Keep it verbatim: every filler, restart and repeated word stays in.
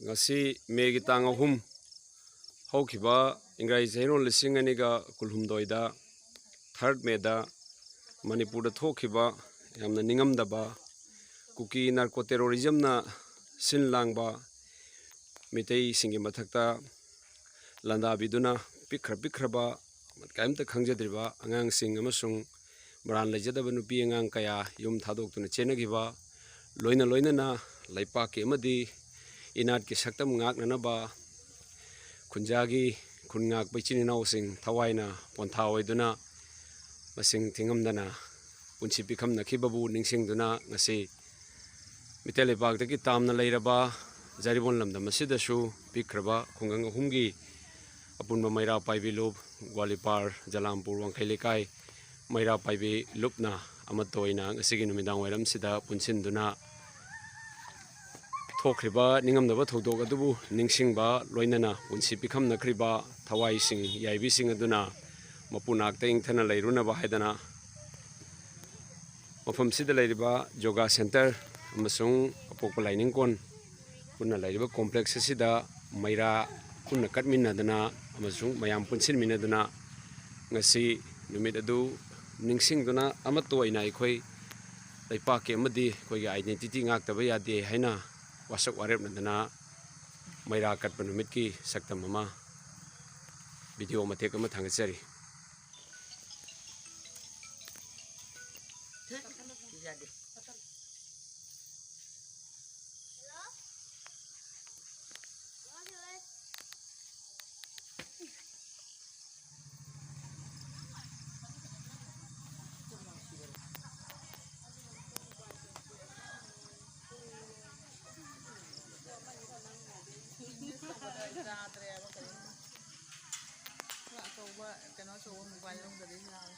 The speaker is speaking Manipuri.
ꯉꯁꯤ ꯃꯦꯒꯤ ꯇꯥꯡ ꯑꯍꯨꯝ ꯍꯧꯈꯤꯕ ꯏꯪꯒ꯭ꯔꯥꯖꯤ ꯆꯍꯤꯔꯣꯜ ꯂꯤꯁꯤꯡ ꯑꯅꯤꯒ ꯀꯨꯟꯍꯨꯝꯗꯣꯏꯗ, ꯊꯥꯔꯠ ꯃꯦꯗ ꯃꯅꯤꯄꯨꯔꯗ ꯊꯣꯛꯈꯤꯕ ꯌꯥꯝꯅ ꯅꯤꯡꯉꯝꯗꯕ ꯀꯨꯀꯤ ꯅꯥꯔꯀꯣ ꯇꯦꯔꯣꯔꯤꯖꯝꯅ ꯁꯤꯟ ꯂꯥꯡꯕ ꯃꯤꯇꯩꯁꯤꯡꯒꯤ ꯃꯊꯛꯇ ꯂꯥꯟꯗꯥꯕꯤꯗꯨꯅ ꯄꯤꯛꯈ꯭ꯔ ꯄꯤꯛꯈ꯭ꯔꯕ, ꯀꯔꯤꯝꯇ ꯈꯪꯖꯗ꯭ꯔꯤꯕ ꯑꯉꯥꯡꯁꯤꯡ ꯑꯃꯁꯨꯡ ꯃꯔꯥꯜ ꯂꯩꯖꯗꯕ ꯅꯨꯄꯤ ꯑꯉꯥꯡ ꯀꯌꯥ ꯌꯨꯝ ꯊꯥꯗꯣꯛꯇꯨꯅ ꯆꯦꯟꯅꯈꯤꯕ, ꯂꯣꯏꯅ ꯂꯣꯏꯅꯅ ꯂꯩꯄꯥꯛꯀꯤ ꯑꯃꯗꯤ ꯏꯅꯥꯠꯀꯤ ꯁꯛꯇꯝ ꯉꯥꯛꯅꯅꯕ ꯈꯨꯟꯖꯥꯒꯤ ꯈꯨꯟ ꯉꯥꯛꯄ ꯏꯆꯤꯟ ꯏꯅꯥꯎꯁꯤꯡ ꯊꯋꯥꯏꯅ ꯄꯣꯟꯊꯥ ꯑꯣꯏꯗꯨꯅ ꯃꯁꯤꯡ ꯊꯤꯉꯝꯗꯅ ꯄꯨꯟꯁꯤ ꯄꯤꯈꯝꯅꯈꯤꯕꯕꯨ ꯅꯤꯡꯁꯤꯡꯗꯨꯅ ꯉꯁꯤ ꯃꯤꯇꯩ ꯂꯩꯕꯥꯛꯇꯒꯤ ꯇꯥꯝꯅ ꯂꯩꯔꯕ ꯖꯔꯤꯕꯣꯟ ꯂꯝꯗꯝ ꯑꯁꯤꯗꯁꯨ ꯄꯤꯛꯈ꯭ꯔꯕ ꯈꯨꯡꯒꯪ ꯑꯍꯨꯝꯒꯤ ꯑꯄꯨꯟꯕ ꯃꯩꯔꯥ ꯄꯥꯏꯕꯤ ꯂꯨꯞ, ꯒ꯭ꯋꯥꯂꯤꯄꯥꯔ, ꯖꯂꯥꯝꯄꯨꯔ, ꯋꯥꯡꯈꯩ ꯂꯩꯀꯥꯏ ꯃꯩꯔꯥ ꯄꯥꯏꯕꯤ ꯂꯨꯞꯅ ꯑꯃꯠꯇ ꯑꯣꯏꯅ ꯉꯁꯤꯒꯤ ꯅꯨꯃꯤꯗꯥꯡ ꯋꯥꯏꯔꯝꯁꯤꯗ ꯄꯨꯟꯁꯤꯟꯗꯨꯅ ꯊꯣꯛꯈ꯭ꯔꯤꯕ ꯅꯤꯡꯉꯝꯗꯕ ꯊꯧꯗꯣꯛ ꯑꯗꯨꯕꯨ ꯅꯤꯡꯁꯤꯡꯕ, ꯂꯣꯏꯅꯅ ꯄꯨꯟꯁꯤ ꯄꯤꯈꯝꯅꯈ꯭ꯔꯤꯕ ꯊꯋꯥꯏꯁꯤꯡ ꯌꯥꯏꯕꯤꯁꯤꯡ ꯑꯗꯨꯅ ꯃꯄꯨ ꯅꯥꯛꯇ ꯏꯪꯊꯅ ꯂꯩꯔꯨꯅꯕ ꯍꯥꯏꯗꯅ ꯃꯐꯝꯁꯤꯗ ꯂꯩꯔꯤꯕ ꯌꯣꯒꯥ ꯁꯦꯟꯇꯔ ꯑꯃꯁꯨꯡ ꯑꯄꯣꯛꯄ ꯂꯥꯏꯅꯤꯡꯀꯣꯟ ꯄꯨꯟꯅ ꯂꯩꯔꯤꯕ ꯀꯣꯝꯄ꯭ꯂꯦꯛꯁ ꯑꯁꯤꯗ ꯃꯩꯔꯥ ꯄꯨꯟꯅ ꯀꯠꯃꯤꯟꯅꯗꯅ ꯑꯃꯁꯨꯡ ꯃꯌꯥꯝ ꯄꯨꯟꯁꯤꯟꯃꯤꯟꯅꯗꯨꯅ ꯉꯁꯤ ꯅꯨꯃꯤꯠ ꯑꯗꯨ ꯅꯤꯡꯁꯤꯡꯗꯨꯅ ꯑꯃꯠꯇ ꯑꯣꯏꯅ ꯑꯩꯈꯣꯏ ꯂꯩꯄꯥꯛꯀꯤ ꯑꯃꯗꯤ ꯑꯩꯈꯣꯏꯒꯤ ꯑꯥꯏꯗꯦꯟꯇꯤꯇꯤ ꯉꯥꯛꯇꯕ ꯌꯥꯗꯦ ꯍꯥꯏꯅ ꯋꯥꯁꯛ ꯋꯥꯔꯦꯞꯅꯗꯅ ꯃꯩꯔꯥ ꯀꯠꯄ ꯅꯨꯃꯤꯠꯀꯤ ꯁꯛꯇꯝ ꯑꯃ, ꯚꯤꯗꯤꯑꯣ ꯃꯇꯦꯛ ꯑꯃ ꯊꯥꯡꯒꯠꯆꯔꯤ꯫ ꯌꯥꯗ꯭ꯔꯦꯕ ꯀꯔꯤꯝꯇ꯫ ꯑꯆꯧꯕ, ꯀꯩꯅꯣ ꯑꯆꯧꯕ ꯃꯣꯕꯥꯏꯜ ꯂꯧꯗ꯭ꯔꯗꯤ ꯌꯥꯔꯣꯏ꯫